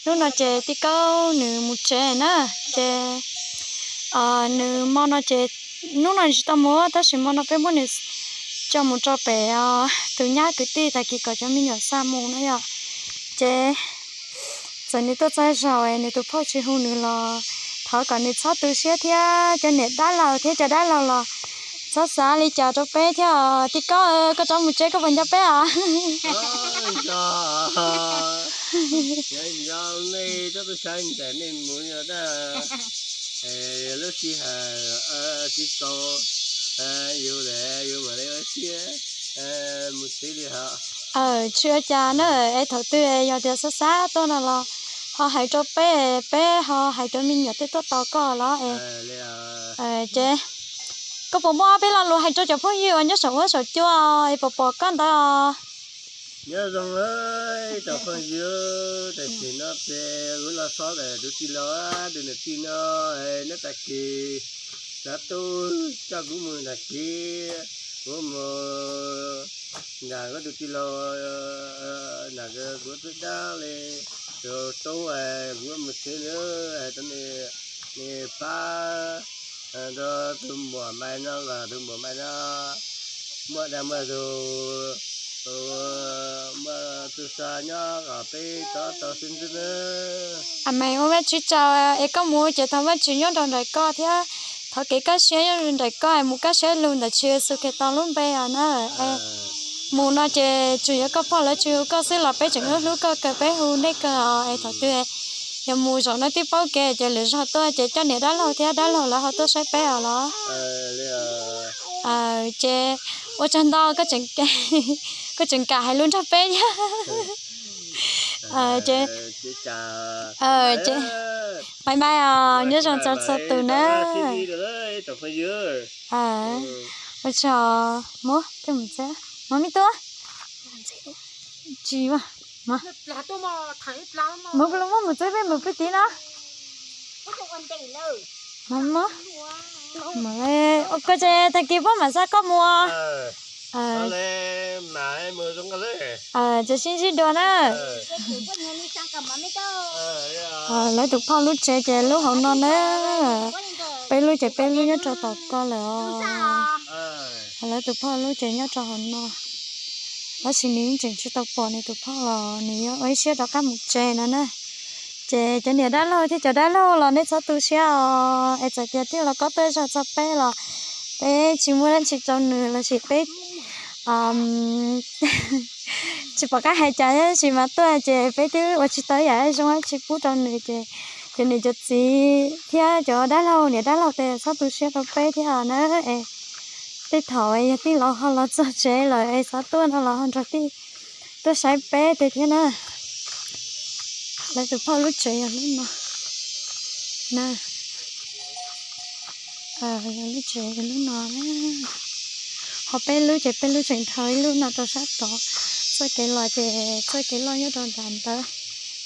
Hnub no ces tij Kaub nws mus tsev na, ces nws mo no ces hnub no tsis tau mus tab sis mo no peb muab nws coj mus rau pem tus nyab kwv tij tag kis kom cov me nyuam xa mus na yom. Ces txawm nws tuaj txog zaum nws tus phauj tsis hu nws los thov kom nws txhob tu siab thiab cov niam dab laug thiab cov dab laug los txhob xav li cas rau peb thiab. Tij Kaub, koj rov mus tsev koj puas nco peb os? Lub sij hawm tsis tau, yus lawm yus mam li ua siab mus tsev li hos. Tsis ua cas na, es thaum twg yog tias xav xav tuaj no los ho hais rau peb, peb ho hais rau me nyuam tej tuaj tos koj los es. Ces koj puas muaj ob peb lo lus hais rau cov phooj ywg uas nyob saum huab saum cua es pom pom koj ntawd? Nyob zoo cov phooj ywg, tam sim no ces kuv los so ntawm tus tij laug, tus niam tij no, neb tag kis txav tuaj coj kuv mus nram kev, kuv mus nram kuv tus tij laug, nram kuv tus dab li, tus tub, kuv mus tsev lawm, rau nej pab rau tus muam Mai no kom tus muam Mai no muaj dag muaj zog, muaj txuj sa nyob kom peb tau tau xwb ntxiv na. Amees, ua Vajtswv tsaug es koj mus ces thov Vajtswv nyob rau nraim koj thiab thov kev kaj siab nyob rau nraim koj es mus kaj siab lug ntawm Tswv Yexus Khetos lub npe os na. Mus no ces tsuas yog koj phauj lawv tsis hu koj xwb los peb tseem hlub hlub koj kawg, peb hu nej kawg os. Es thaum twg yog mus zaum no twb paub kev ces lwm zaug tuaj ces coj niam dab laug thiab dab laug lawv ho tuaj saib peb os los. Ces ua tsaug ntau, koj tseem kam hais lus nrog peb thiab. Ces bye bye os, nyob zoo txog txhua tus na. Ua tsaug, muab tej mus txeeb, muab me tuaj. Tsis, muab, muab mus txeeb peb mus peb tid na. Koj tseem tag kis puab mam xa koj mus. Tsis sib ntsib dua na. Lawv tus phauj lub tsev ces lub hauv no na. Peb lub ces peb lub nyob rau tom ko lawm os. Lawv tus phauj lub ces nyob rau hauv no. Tab sis nws yeej tseem tsis tau pom nws tus phauj los nws yuav ua ib siab rov qab mus tsev no na. Ces cov niam dab laug thiab cov dab laug los nej txhob tu siab os, es txawm tias twb los kob tuaj zog txog peb los peb tsis muaj dab tsi rau nws lossis peb tsis pom qab hais cas, tab sis mas tuaj ces peb twb ua tsis tau yam zoo dab tsi pub rau nws ces cov niam cov txiv thiab cov dab laug niam dab laug tes txhob tu siab rau peb thiab na. Es tej thaum yog tij laug ho los txog tsev lawm es xav tuaj no los ho nrog tij tuaj saib peb tes thiab na. Lawv tus phauj lub tsev yog lub no na. Yog lub tsev yog lub no na. Ho peb lub ces peb lub tseem dhau ib lub no rau sab tod. Txoj kev los ces txoj kev loj nyob rau nram ntawd.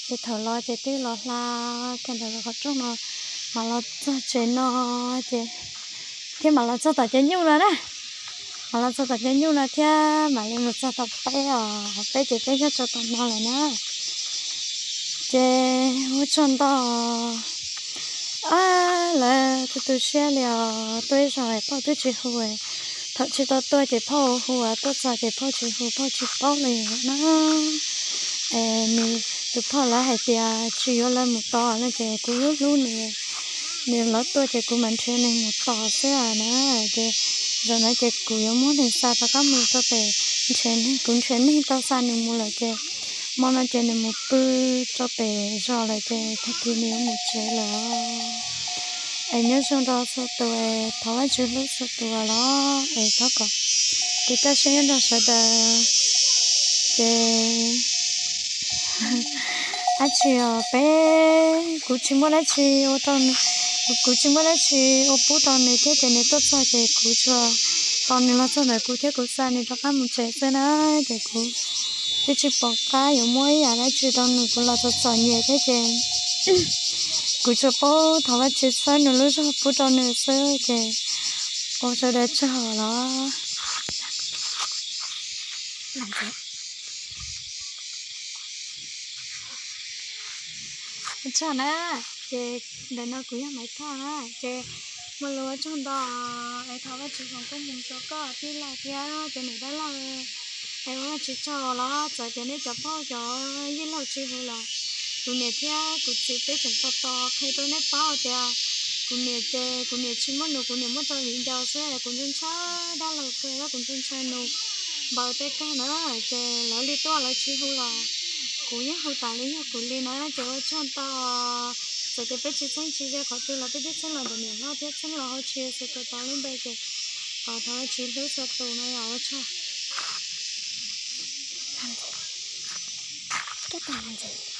Ces thaum los ces twb los hla kiag ntawm lub qhov rooj no mas los txog tsev no ces thiab mam los txog tom cov nyuj no na. Mam los txog tom cov nyuj no thiab mam li mus txog tom peb os, peb ces peb nyob rau tom no lawm na. Ces ua tsaug ntau. Lawv tu tu siab li os, tuaj ib zaug phauj twb tsis hu. Thaum tsis tau tuaj ces phauj hu, tuaj txog ces phauj tsis hu, phauj tsis paub li na. Es nws tus phauj lawv hais tias tsis yuav lawv mus tos no ces kuv hlub hlub nws, nws lawv tuaj ces kuv mam nrhiav neeg mus tos xwb na. Ces zaum no ces kuv yuav muab neeg xa rov qab mus rau pem, nrhiav neeg, kuv nrhiav neeg tau xa nws mus lawm ces hmo no ces nws mus pw rau pem zos lawm ces tag kis nws yuav mus tsev lawm. Es nyob zoo rau txhua tus, thov Vajtswv hlub txhua tus los es thov kom kev kaj siab nyob rau sawv daws. Ces dab tsi os, peb, kuv tsis muaj dab tsi ua rau nws, kuv tsis muaj dab tsi ua pub rau nws thiab ces nws tuaj txog ces kuv tsuas tos nws los txog ntawm kuv thiab kuv xa nws rov qab mus tsev xwb na. Ces kuv twb tsis pom qab yuav muab ib yam dab tsi rau nws, kuv los txom txom nyem thiab ces kuv tsuas paub thov Vajtswv txhawb nws lub zog pub rau nws xwb ces ua sawv daws tsaug los. Ua tsaug na, ces ntawm no kuv yog Maiv Thoj na, ces muaj lus ua tsaug ntau es thov Vajtswv foom koob hmoov rau koj tij laug thiab cov niam dab laug, es ua Vajtswv tsaug los txawm tias nej cov phauj cov yij laug tsis hu los kuv niam thiab kuv txiv peb tseem tos tos qhia rau nej paub tias kuv niam ces kuv niam tsis muaj nus, kuv niam muab rau viv ncaus xwb, kuv ntshai ntshai dab laug kawg, kuv ntshai ntshai nus npaws tej kawg na, ces lawv li tuaj lawv tsis hu los kuv yeej hu tas li yog kuv li na, ces ua tsaug ntau. Txawm tias peb tsis txheeb tsis ze qhov twg los peb twb txheeb los ntawm niam hlob thiab txheeb los hauv tshwj xeev kawm tau lub npe ces thov Vajtswv hlub txhua tus no yog ua tsaug. Koj tus ntxim.